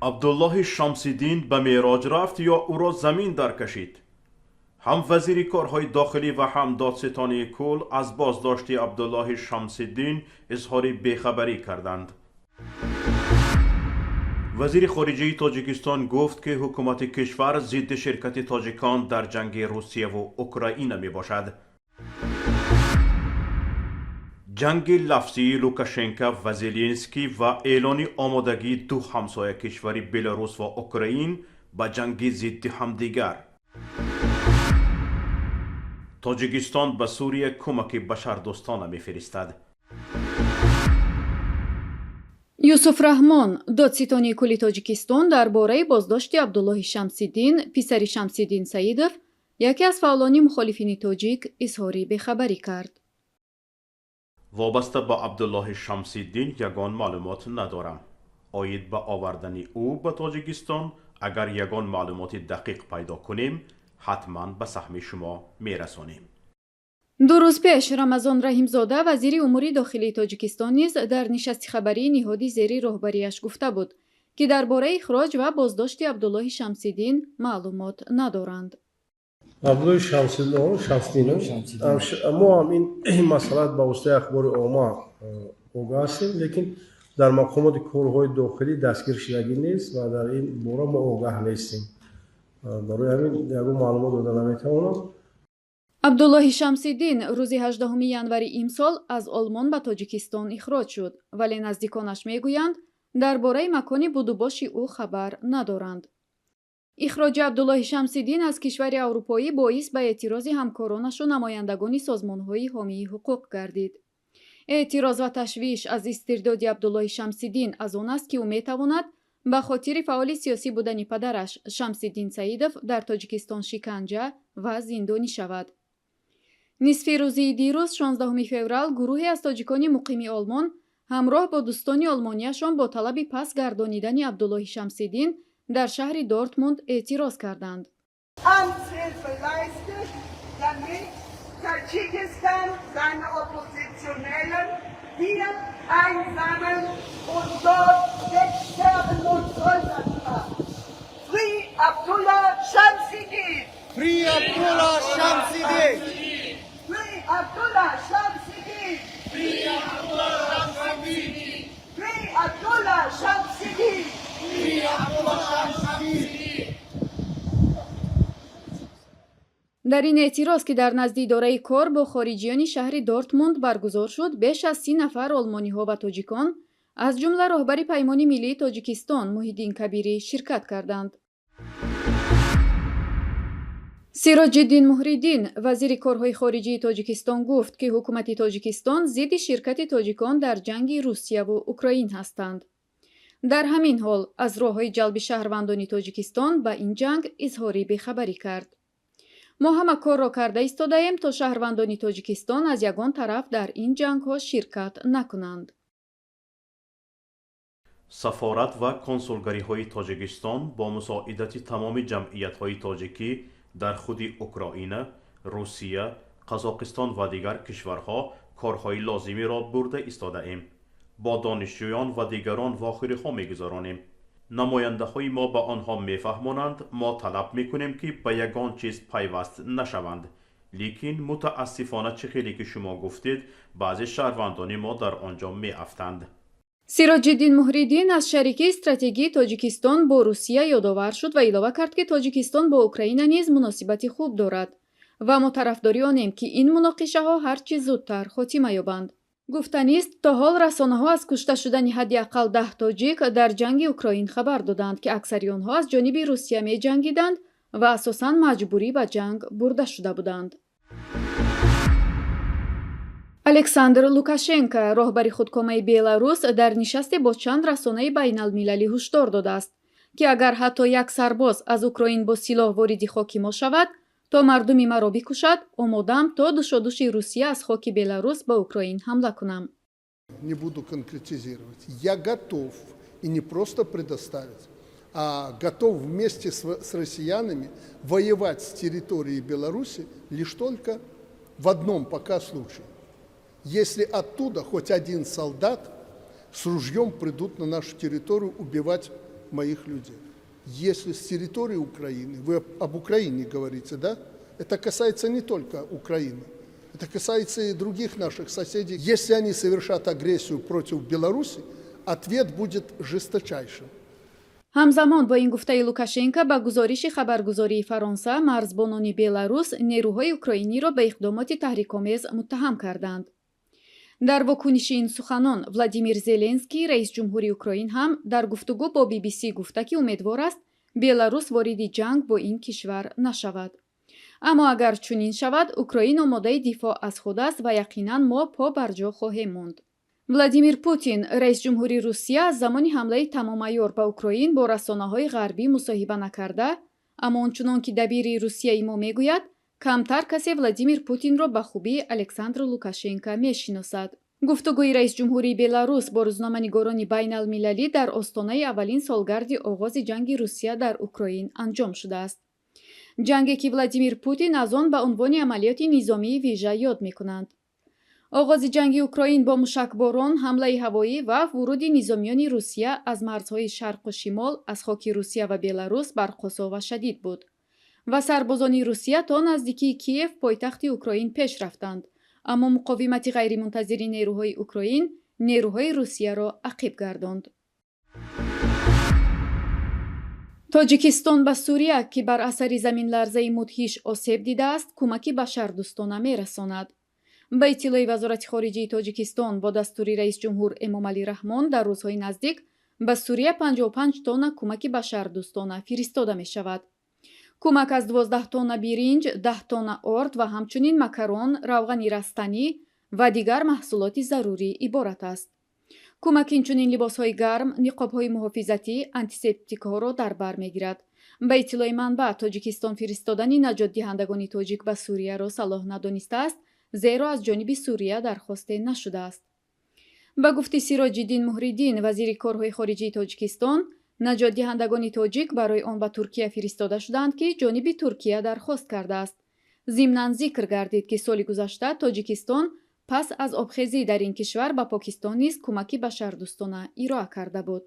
Абдуллоҳи Шамсиддин ба Меъроҷ рафт ё ӯро замин даркашид? Ҳам вазири корҳои дохилӣ ва ҳам додситонии кулл аз боздошти Абдуллоҳи Шамсиддин изҳори бехабарӣ карданд. Вазири хориҷаи Тоҷикистон гуфт, ки ҳукумати кишвар зидди ширкати тоҷикон дар ҷанги Русияву Украина мебошад. Ҷанги лафзии Лукашенко ва Зеленский ва эълони омодагии ду ҳамсоя кишвари Беларус ва Украин ба ҷанги зидди ҳамдигар. Тоҷикистон ба Сурия кӯмаки башардӯстона мефиристад. Юсуф Раҳмон, додситонии кулли Тоҷикистон, дар бораи боздошти Абдуллоҳи Шамсиддин, писари Шамсиддин Саидов, яке аз фаъолони мухолифини тоҷик, изҳори бехабарӣ кард. Вобаста ба Абдуллоҳи Шамсиддин ягон маълумот надорам. Оид ба овардани ӯ ба Тоҷикистон агар ягон маълумоти дақиқ пайдо кунем, ҳатман ба саҳми шумо мерасонем. 2 рӯз пеш Рамазон Раҳимзода, вазири умури дохилии Тоҷикистон, низ дар нишасти хабарии ниҳоди зери роҳбарияш гуфта буд, ки дар бораи ихроҷ ва боздошти Абдуллоҳи Шамсиддин маълумот надоранд. Абдуллоҳи Шамсиддин, мо ҳам ин масъала ба воситаи ахбори омма огаҳ ҳастем, лекин дар мақомоти корҳои дохилӣ дастгир шудагӣ нест ва дар ин бора мо огаҳ нестем. Барои ҳамин ягон маълумот дода наметавонам. Абдуллоҳи Шамсиддин рӯзи 18 январи имсол аз Олмон ба Тоҷикистон ихроҷ шуд, вале наздиконаш мегӯянд, дар бораи макони будубоши ӯ хабар надоранд. Ихроҷи Абдуллоҳи Шамсиддин аз кишвари аврупоӣ боис ба эътирози ҳамкоронашу намояндагони созмонҳои ҳомии ҳуқуқ гардид. Эътироз ва ташвиш аз истирдоди Абдуллоҳи Шамсиддин аз он аст, ки ӯ метавонад ба хотири фаъоли сиёсӣ будани падараш Шамсиддин Саидов дар Тоҷикистон шиканҷа ва зиндонӣ шавад. Нисфи рӯзи дирӯз, 16 феврал, гурӯҳе аз тоҷикони муқими Олмон ҳамроҳ бо дӯстони олмонияшон бо талаби пас гардонидани Абдуллоҳи Шамсиддин дар шаҳри Дортмунд эътироз карданд. Amtshilfe leistet, damit Tadschikistan seine Oppositionellen hier einsammeln und dort wegsperren und foltern kann. Free Abdullah Shamsiddin! Free Abdullah Shamsiddin! Free Abdullah Shamsiddin! Free Abdullah Shamsiddin! Free Abdullah Shamsiddin! Free Abdullah Shamsiddin! Дар ин эътироз, ки дар назди идораи кор бо хориҷиёни шаҳри Дортмунд баргузор шуд, беш аз 30 нафар олмониҳо ва тоҷикон, аз ҷумла роҳбари Паймони миллии Тоҷикистон Муҳиддин Кабирӣ, ширкат карданд. Сироҷиддин Муҳриддин, вазири корҳои хориҷии Тоҷикистон, гуфт, ки ҳукумати Тоҷикистон зидди ширкати тоҷикон дар ҷанги Русияву Украин ҳастанд. Дар ҳамин ҳол аз роҳҳои ҷалби шаҳрвандони Тоҷикистон ба ин ҷанг изҳори бехабарӣ кард. Мо ҳама корро карда истодаем, то шаҳрвандони Тоҷикистон аз ягон тараф дар ин ҷангҳо ширкат накунанд. Сафорат ва консулгариҳои Тоҷикистон бо мусоидати тамоми ҷамъиятҳои тоҷикӣ дар худи Украина, Русия, Қазоқистон ва дигар кишварҳо корҳои лозимиро бурда истодаем. Бо донишҷӯён ва дигарон вохӯриҳо мегузаронем. Намояндаҳои мо ба онҳо мефаҳмонанд, мо талаб мекунем, ки ба ягон чиз пайваст нашаванд. Лекин мутаассифона, чӣ хеле ки шумо гуфтед, баъзе шаҳрвандони мо дар он ҷо меафтанд. Сироҷиддин Муҳриддин аз шарикии стратегии Тоҷикистон бо Русия ёдовар шуд ва илова кард, ки Тоҷикистон бо Украина низ муносибати хуб дорад ва мо тарафдори онем, ки ин муноқишаҳо ҳар чӣ зудтар хотима ёбанд. Гуфтанист, то ҳол расонаҳо аз кушта шудани ҳадди ақал 10 тоҷик дар ҷанги Украин хабар доданд, ки аксари онҳо аз ҷониби Русия меҷангиданд ва асосан маҷбурӣ ба ҷанг бурда шуда буданд. Александр Лукашенко, роҳбари худкомаи Беларус, дар нишасте бо чанд расонаи байналмилалӣ ҳушдор додааст, ки агар ҳатто як сарбоз аз Украин бо силоҳ вориди хоки мо шавад, то мардуми маро бикушад, омодаам то душодуши Русия аз хоки Беларус ба Украин ҳамла кунам. Не буду конкретизировать. Я готов и не просто предоставить, а готов вместе с россиянами воевать с территории Беларуси лишь только в одном пока случае. Если оттуда хоть один солдат с ружьем придут на нашу территорию убивать моих людей. Если с территории Украины, вы об Украине говорите, да? Это касается не только Украины, это касается и других наших соседей. Если они совершат агрессию против Беларуси, ответ будет жесточайшим. Ҳамзамон бо ин гуфтаи Лукашенко, ба гузориши хабаргузории Фаронса, марзбонони Беларус нерӯҳои украиниро ба иқдомоти таҳрикомез муттаҳам карданд. Дар вокуниши ин суханон Владимир Зеленский, раисҷумҳури Украин, ҳам дар гуфтугӯ бо BBC гуфта, ки умедвор аст, Беларус вориди ҷанг бо ин кишвар нашавад, аммо агар чунин шавад, Украин омодаи дифоъ аз худ аст ва яқинан мо по бар ҷо хоҳем монд. Владимир Путин, раисҷумҳури Русия, аз замони ҳамлаи тамомайёр ба Украин бо расонаҳои ғарбӣ мусоҳиба накарда, аммо он чунон ки дабири Русияи мо мегӯяд, камтар касе Владимир Путинро ба хубӣ Александр Лукашенко мешиносад. Гуфтугӯи раисҷумҳурии Беларус бо рӯзноманигорони байналмилалӣ дар остонаи аввалин солгарди оғози ҷанги Русия дар Украин анҷом шудааст, ҷанге ки Владимир Путин аз он ба унвони амалиёти низомии вижа ёд мекунанд. Оғози ҷанги Украин бо мушакборон, ҳамлаи ҳавоӣ ва вуруди низомиёни Русия аз марзҳои шарқу шимол аз хоки Русия ва Беларус барқосо ва шадид буд ва сарбозони Русия то наздикии Киев, пойтахти Украин, пеш рафтанд, аммо муқовимати ғайримунтазири нерӯҳои Украин нерӯҳои Русияро ақиб гардонд. Тоҷикистон ба Сурия, ки бар асари заминларзаи мудҳиш осеб дидааст, кӯмаки башардӯстона мерасонад. Ба иттилои Вазорати хориҷии Тоҷикистон, бо дастури раисҷумҳур Эмомалӣ Раҳмон дар рӯзҳои наздик ба Сурия 55 тонна кӯмаки башардӯстона фиристода мешавад. Кӯмак аз 12 тонна биринҷ, 10 тонна орд ва ҳамчунин макарон, равғани растанӣ ва дигар маҳсулоти зарурӣ иборат аст. Кӯмак инчунин либосҳои гарм, ниқобҳои муҳофизатӣ, антисептикҳоро дар бар мегирад. Ба иттилои манбаъ, Тоҷикистон фиристодани наҷотдиҳандагони тоҷик ба Сурияро салоҳ надонистааст, зеро аз ҷониби Сурия дархосте нашудааст. Ба гуфти Сироҷиддин Муҳриддин, вазири корҳои хориҷии Тоҷикистон, наҷотдиҳандагони тоҷик барои он ба Туркия фиристода шудаанд, ки ҷониби Туркия дархост кардааст. Зимнан зикр гардид, ки соли гузашта Тоҷикистон пас аз обхезӣ дар ин кишвар ба Покистон низ кӯмаки башардӯстона ироа карда буд.